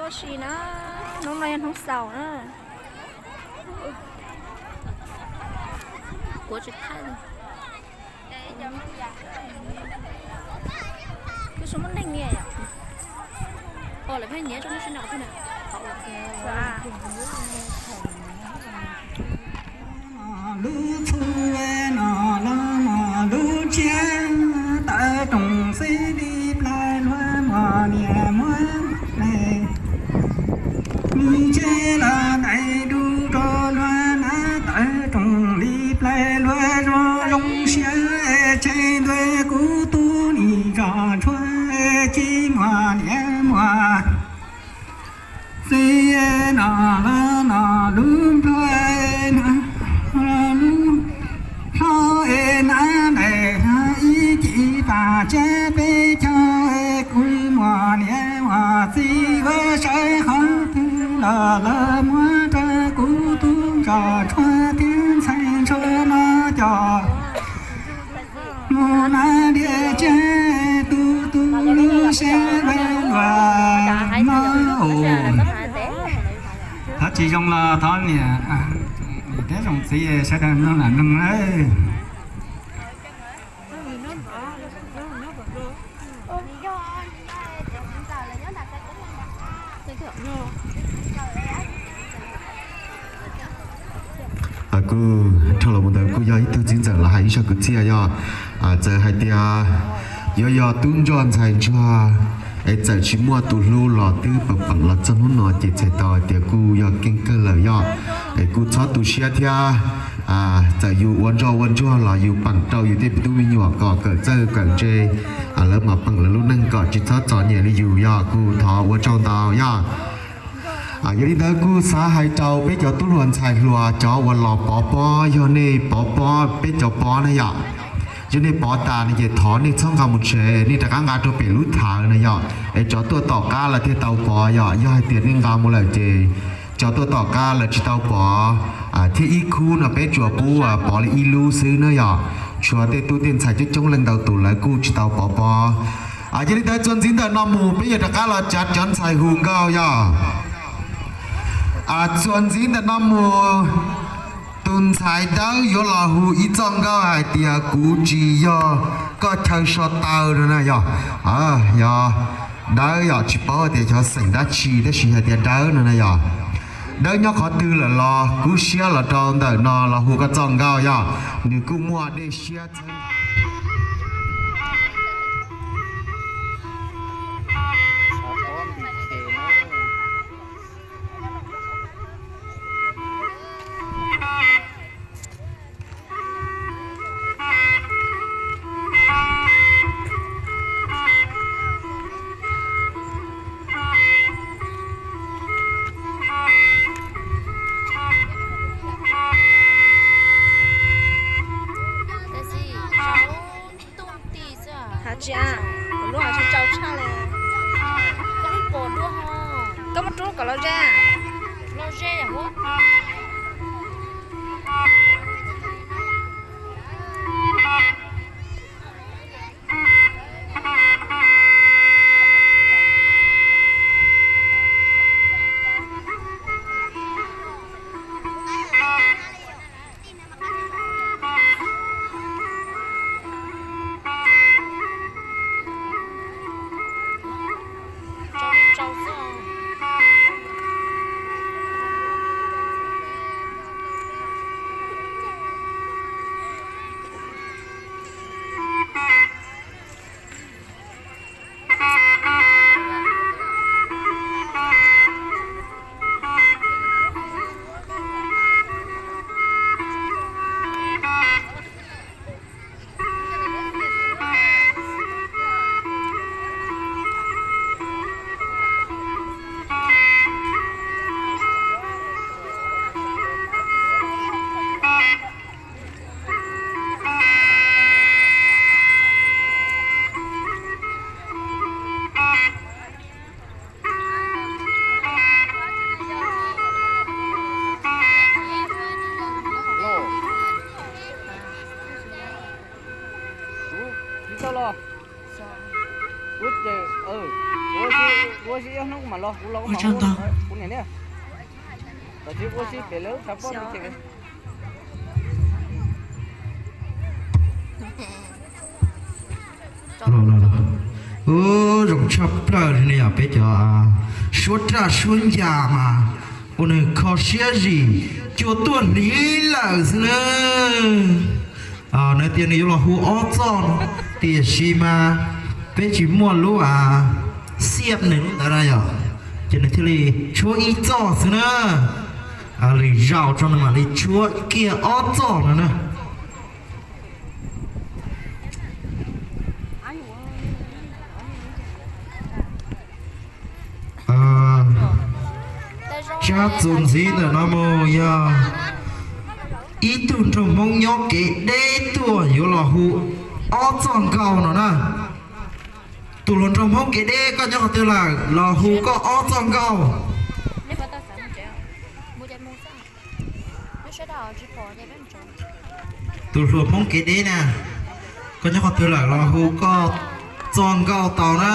Tab sis na, hnub no yog hnub xaus na. Kuv tsis thaij li. Kuv tsis muaj neeg li yom. Ua lawv pheej niam rau lub sij hawm twg na. Lub txhuv no los lub tsiab tawv rooj xib li plaws luag muaj niam muaj neej. Nws tseg los ntais du rau luag na tawv rooj li plaws luag zoo zoo siab tseg ntuj kuv tub nim zos tshuab tsis muaj niam muaj txiv no los no lub nplua lub hlob na ntais ib ci pas tsab peb caug kuv muaj niam muaj txiv ua sawv qhov twg los lawv muab rau kuv tub zos tshuab thiab ntxhais ntsuag no cov mus na diav tsiab tu tu lub siab luag no. Thov tsis zoo los thov niam thiab zoo txiv sawv daws mloog lam mloog nawb. Kuj dhau los mus ntawd kuj yog ib tug txiv ntxawm los hais ib zaj kwv txhiaj yog, txawm hais tias yuav yog tub ntsoj ntxhais ntsuag es txawm tsis muaj tus hlub los twb peem peem los txog hnub no ces txhais tau hais tias kuj yog keej kawg lawm yog, es kuj txhob tu siab thiab. Txawm yus ua ntsoj ua ntsuag los yus peem rau yus tej tub me nyuam kom kawm txawj kawm ntse, lawv mam peem lawv lub neej kom tsis txhob txom nyem li yus yog, kuj thov ua tsaug ntau yog. Yog li ntawd kuj xav hais rau peb cov tub hluas ntxhais hluas cov uas los pov pob, yog nej pov pob peb cov pob na yom, yog nej pov tas no ces thov nej txhob nqa mus tsev, nej rov qab nqa rau pem lub thawv na yom, es cov tuaj tom qab lawv thiaj tau pov yom. Yog hais tias nej nqa mus lawm ces cov tuaj tom qab lawv tsis tau pov. Thiab ib khub no peb tsuas pub pov li ib lub xwb na yom, tshuav tej tub tej ntxhais coob coob leej ntau tus lawv kuj tsis tau pov pob. Yog li ntawd txuas ntxiv ntawm no mus peb yuav rov qab los cav cov ntxhais hu nkauj yog. Txuas ntxiv ntawm no mus, tus ntxhais dawb yuav los hu ib txoj nkauj hais tias kuv tsis yog koj chaw so taw no na yog. Yog dawb yom, tsis paub tias xyov xeem dab tsi tab sis hais tias dawb no na yog. Dawb nyob qhov twg lawm los kub siab los rau ntawm no los hu koj txoj nkauj yog. Nws kuj muaj dej siab txhawb Hais tsis a, kuv lub hais tsis tsau tshaj li. Koj lub pom dua ho. Koj muab rub kom los ze. Los ze yam huab. Ua tsaug ntau. Los los los. Ub, zoo tshaj plaws li ne yom, peb cov suab raj suab ncas mas ua nws kho siab zim, cua tuaj hliv lawm xwb na. Nws tias nws yuav los hu ob txoj no, tiam sis mas peb tsis muaj lub a xiab nws lub ntawd na yom, ces nws thiaj li tshuab ib txoj xwb na. Lwm zaus tso nws mam li tshuab kiag ob txoj no na. Tsab txuas ntxiv ntawm no mus yog ib tug nraug Hmoob nyob kev deb tuaj yuav los hu ob txoj nkauj no na. Tus hluas nraug Hmoob kev deb, koj nyob qhov twg lawm los hu koj ob txoj nkauj. Tus hluas Hmoob kev deb na, koj nyob qhov twg lawm los hu koj txoj nkauj tau na.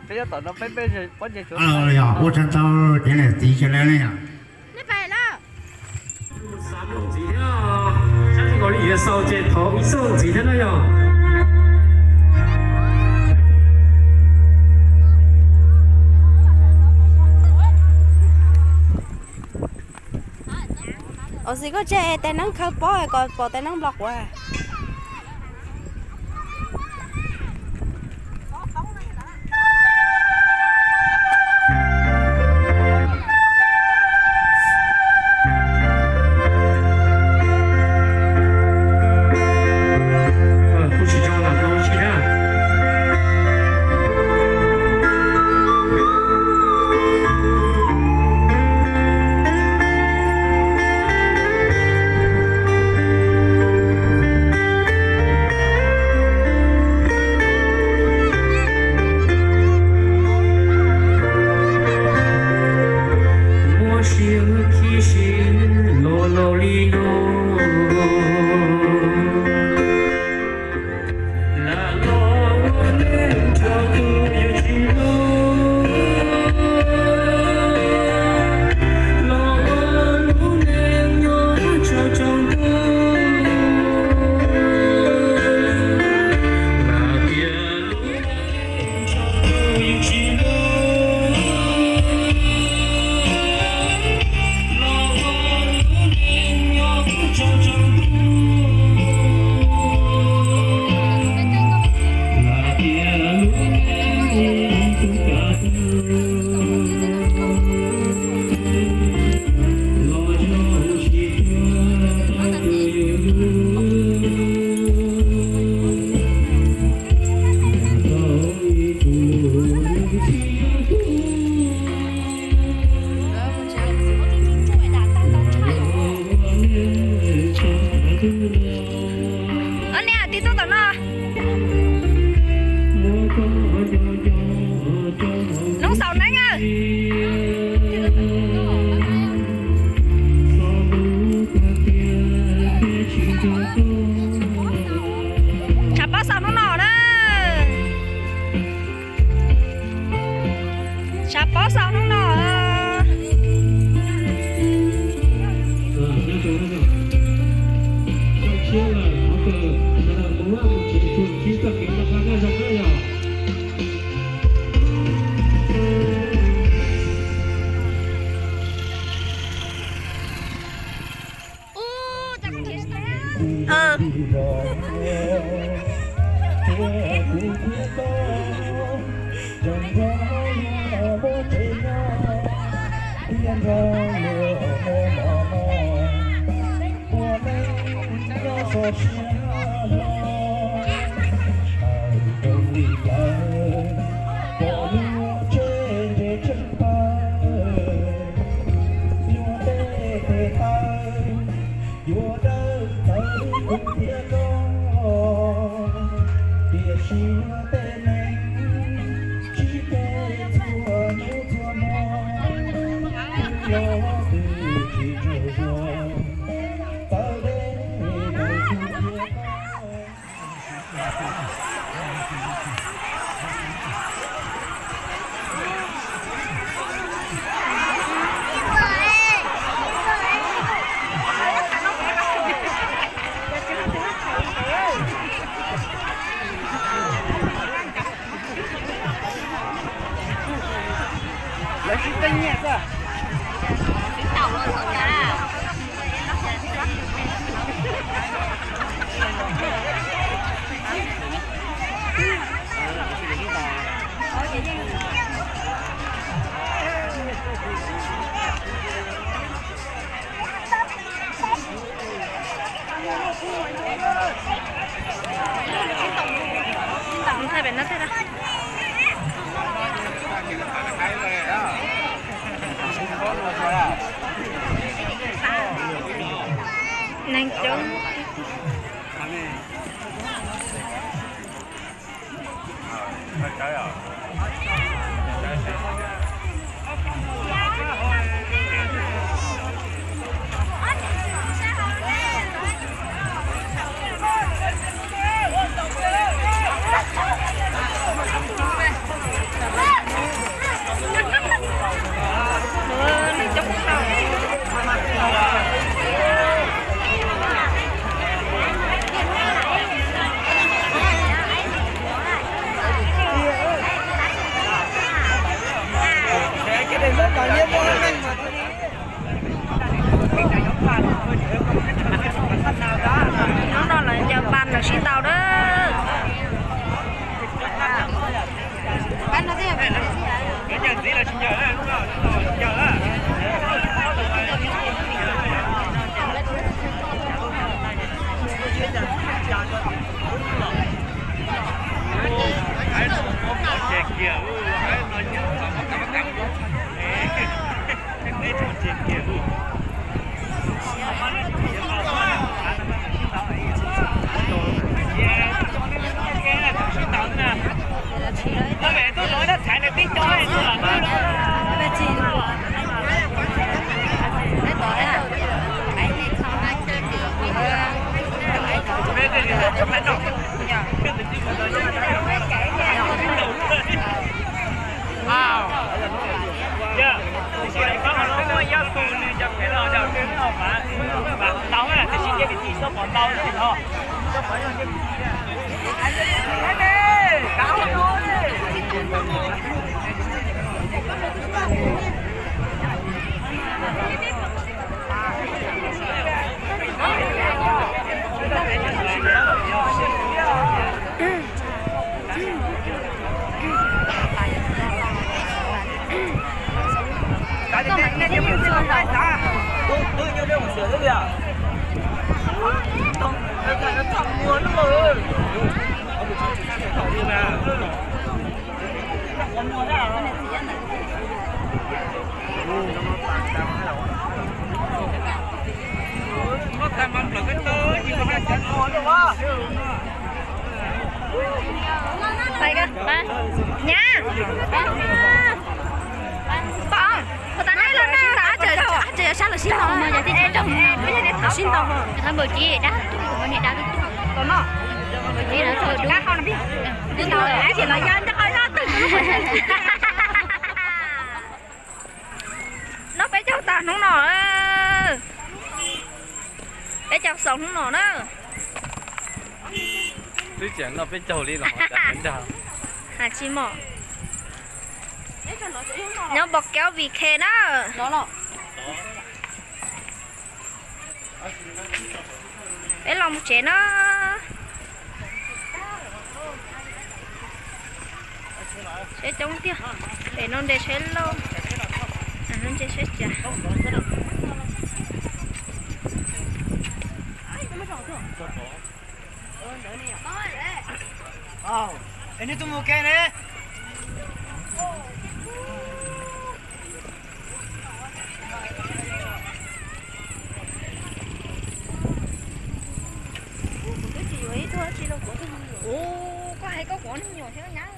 Peb nyob tom no peb peb pob ntseg tsuav. Yog ua tsaug ntau cov niam txiv sawv daws na yom. Nej pais lawm. Xav nug ntxiv thiab, sab sij nkaus li yuav xaus ces thov ib xaus ntxiv thiab na yog. Ua si koj tseg tes neeb khawb pob kom pom tes neeb nplo quav. Muaj siab khib si los laus li no. Ob niag tib tug tom no. Noob xaus neeb. Tshav pob xaus hnub no na. Tshav pob xaus hnub no. Yuav dawb tawv kuv thiab koj, tiam sis yuav tej neeg tsis peb txhua hnub txhua hmo, twb yog twb tsis tsaug zog, txawv deb ntawm kuv thiab koj. Lawv sib teeb nyiaj xwb. Neeg coob. Nyab, pom, ua tas neb los sab lawm sib ntaus mas yog tib co raug, sib ntaus, thab npaum ci dab tug, niam dab tug, tau noj, npaum ci no tau dub, tsis ntaus, noj peb caug tas hnub no, peb caug xaus hnub no na. Twb tseem noj peb caug li los cas ntag. Has tsis mom. Nyob npau kev vim khe na. Peb los mus tsev na. Tsheb coob tiag. Pem no nres tsheb loj, ntses tsheb cav. Es neb tuaj mus ke ne? Ua, koj hais koj kuv ua neej nyuam thiab nyab.